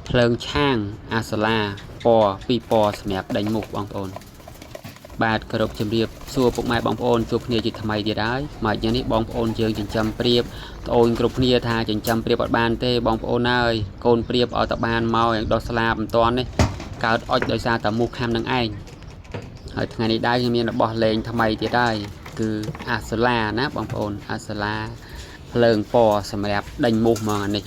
ភ្លើងឆាងអាសូឡាពណ៌ពីរពណ៌សម្រាប់ដេញមូសបងប្អូនបាទគោរពជំរាបសួរពុកម៉ែបងប្អូនជួបគ្នាជាថ្មីទៀតហើយមកយ៉ាងនេះបងប្អូនយើងចិញ្ចឹមព្រាបត្អូញគ្រប់គ្នាថាចិញ្ចឹមព្រាបអត់បានទេបងប្អូនអើយកូនព្រាបឲ្យតបានមកយ៉ាងដោះស្លាបមិនតាន់នេះកើតអុចដោយសារតែមូសខាំនឹងឯងហើយថ្ងៃនេះដែរខ្ញុំមានរបស់លេងថ្មីទៀតហើយគឺអាសូឡាណាបងប្អូនអាសូឡាភ្លើងពណ៌សម្រាប់ដេញមូសមកអានេះ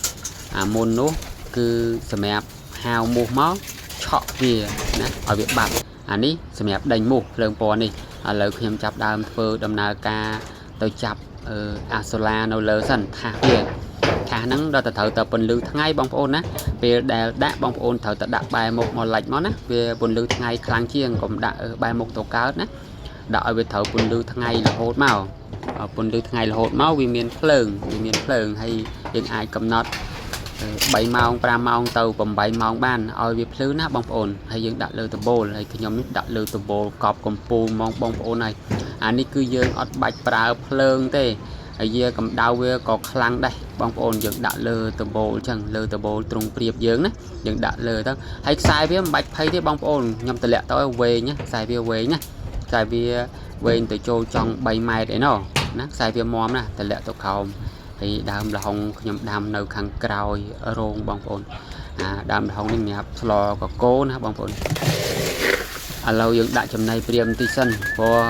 អាមុននោះគឺសម្រាប់ហាវមូសមកឆក់វាណាឲ្យវាបាត់អានេះសម្រាប់ដេញមូសភ្លើងពណ៌នេះឥឡូវខ្ញុំចាប់ដើមធ្វើដំណើរការទៅចាប់អាសូឡានៅលើសិនថាសវាថាសហ្នឹងដល់តែត្រូវតែពន្លឺថ្ងៃបងប្អូនណាពេលដែលដាក់បងប្អូនត្រូវតែដាក់បែរមុខមកឡាច់មកណាវាពន្លឺថ្ងៃខ្លាំងជាងកុំដាក់បែរមុខទៅកើតណាដាក់ឲ្យវាត្រូវពន្លឺថ្ងៃរហូតមកពន្លឺថ្ងៃរហូតមកវាមានភ្លើងវាមានភ្លើងហើយយើងអាចកំណត់3ម៉ោង5ម៉ោងទៅ8ម៉ោងបានឲ្យវាភ្លឺណាបងប្អូនហើយយើងដាក់លើដំបូលហើយខ្ញុំនេះដាក់លើដំបូលកប់កំពូលហ្មងបងប្អូនហើយអានេះគឺយើងអត់បាច់ប្រើភ្លើងទេហើយយាកម្ដៅវាក៏ខ្លាំងដែរបងប្អូនយើងដាក់លើដំបូលអញ្ចឹងលើដំបូលទ្រុងព្រាបយើងណាយើងដាក់លើទៅហើយខ្សែវាមិនបាច់ភ័យទេបងប្អូនខ្ញុំតម្លាក់ទៅឲ្យវែងណាខ្សែវាវែងណាខ្សែវាវែងទៅចូលចង់3ម៉ែត្រអីណោះណាខ្សែវាមាំណាតម្លាក់ទៅក្រោមហើយដើមល្ហុងខ្ញុំដាំនៅខាងក្រោយរោងបងប្អូនអាដើមល្ហុងនេះសម្រាប់ស្លកកូណាបងប្អូនឥឡូវយើងដាក់ចំណីព្រាមបន្តិចសិនព្រោះ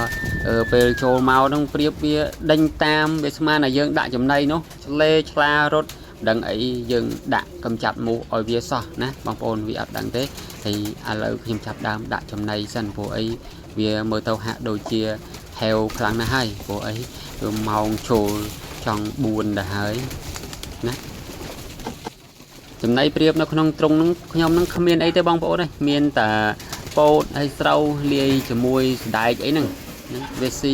ពេលចូលមកហ្នឹងព្រាបវាដេញតាមវាស្មានតែយើងដាក់ចំណីនោះឆ្លេឆ្លារត់ដឹងអីយើងដាក់កំចាត់មូសឲ្យវាសោះណាបងប្អូនវាអត់ដឹងទេហើយឥឡូវខ្ញុំចាប់ដើមដាក់ចំណីសិនព្រោះអីវាមើលទៅហាក់ដូចជាហេវខ្លាំងណាស់ហើយព្រោះអីវាម៉ោងចូលចង់4ដែរហើយណាចំណីព្រាបនៅក្នុងទ្រុងហ្នឹងខ្ញុំហ្នឹងគ្មានអីទេបងប្អូនទេមានតែពោតហើយស្រូវលាយជាមួយសណ្ដែកអីហ្នឹងហ្នឹងវាស៊ី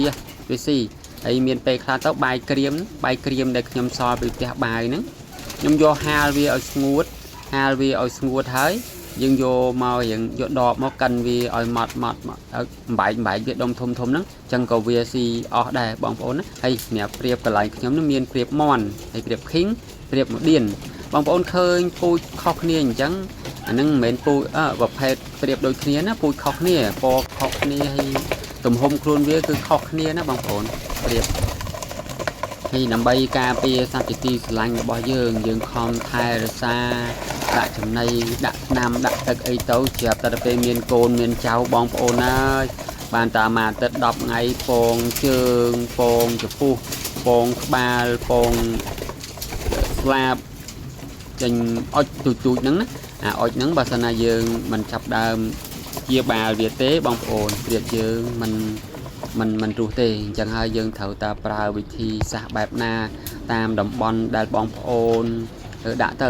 វាស៊ីហើយមានពេលខ្លះទៅបាយក្រៀមបាយក្រៀមដែលខ្ញុំសល់ពីផ្ទះបាយហ្នឹងខ្ញុំយកហាលវាឲ្យស្ងួតហាលវាឲ្យស្ងួតហើយយើងយកមករៀងយកដបមកកិនវាឲ្យម៉ត់ម៉ត់ឲ្យបំបែកបំបែកវាដុំធំធំហ្នឹងអញ្ចឹងក៏វាស៊ីអស់ដែរបងប្អូនណាហើយសម្រាប់ព្រាបកន្លែងខ្ញុំហ្នឹងមានព្រាបមន់ហើយព្រាបឃីងព្រាបម៉ូឌៀនបងប្អូនឃើញពូជខុសគ្នាអញ្ចឹងអាហ្នឹងមិនមែនពូជអឺប្រភេទព្រាបដូចគ្នាណាពូជខុសគ្នាពណ៌ខុសគ្នាហើយទំហំខ្លួនវាគឺខុសគ្នាណាបងប្អូនព្រាបហើយដើម្បីការពារសត្វជាទីស្រឡាញ់របស់យើងយើងខំថែរក្សាដាក់ចំណីដាក់ថ្នាំដាក់ទឹកអីទៅជ្រាប់តែទៅពេលមានកូនមានចៅបងប្អូនអើយបានតាមមួយអាទិត្យ10ថ្ងៃពងជើងពងចពុះពងក្បាលពងស្លាបចេញអុចទូចទូចហ្នឹងណាអាអុចហ្នឹងបើសិនណាយើងមិនចាប់ដើមជាបាលវាទេបងប្អូនព្រាបយើងមិនមិនមិនរស់ទេអញ្ចឹងហើយយើងត្រូវតែប្រើវិធីសាស្ត្របែបណាតាមតំបន់ដែលបងប្អូនដាក់ទៅ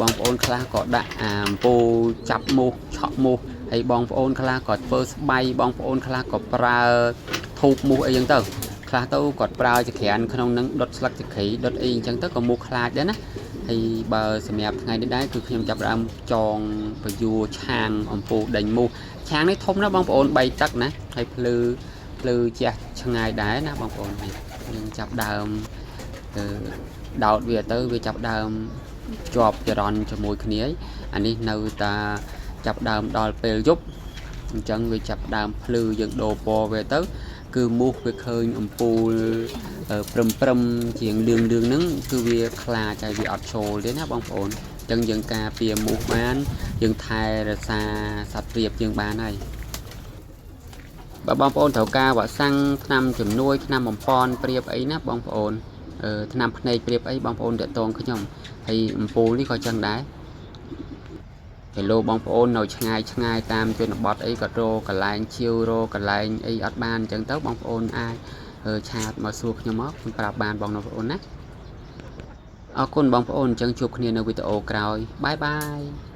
បងប្អូនខ្លះក៏ដាក់អាអំពូលចាប់មូសឆក់មូសហើយបងប្អូនខ្លះក៏ធ្វើស្បៃបងប្អូនខ្លះក៏ប្រើធូបមូសអីចឹងទៅខ្លះទៅគាត់ប្រើចក្រានក្នុងនឹងដុតស្លឹកចក្រីដុតអីអញ្ចឹងទៅក៏មូសខ្លាចដែរណាហើយបើសម្រាប់ថ្ងៃនេះដែរគឺខ្ញុំចាប់ផ្ដើមចងពយួរឆាងអំពូលដេញមូសឆាងនេះធំណាស់បងប្អូន3ទឹកណាហើយភ្លឺភ្លឺជះឆ្ងាយដែរណាបងប្អូននេះយើងចាប់ដើមទៅដោតវាទៅវាចាប់ដើមជាប់ចរន្តជាមួយគ្នាអានេះនៅតាចាប់ដើមដល់ពេលយប់អញ្ចឹងវាចាប់ដើមភ្លឺយើងដូរពណ៌វាទៅគឺមូសវាឃើញអំពូលព្រឹមព្រឹមជាងលឿងលឿងហ្នឹងគឺវាខ្លាចហើយវាអត់ចូលទេណាបងប្អូនអញ្ចឹងយើងការពារមូសបានយើងថែរក្សាសត្វព្រាបយើងបានហើយបើបងប្អូនត្រូវការវ៉ាក់សាំងថ្នាំជំនួយថ្នាំបំពន់ព្រាបអីណាបងប្អូនថ្នាំភ្នែកព្រាបអីបងប្អូនតាក់ទងខ្ញុំហើយអំពូលនេះក៏ចឹងដែរហេឡូបងប្អូននៅឆ្ងាយឆ្ងាយតាមជនបទអីក៏រកកន្លែងជាវរកកន្លែងអីអត់បានអញ្ចឹងទៅបងប្អូនអាច chat មកសួរខ្ញុំមកខ្ញុំប្រាប់បានបងប្អូនណាអរគុណបងប្អូនអញ្ចឹងជួបគ្នានៅវីដេអូក្រោយ bye bye.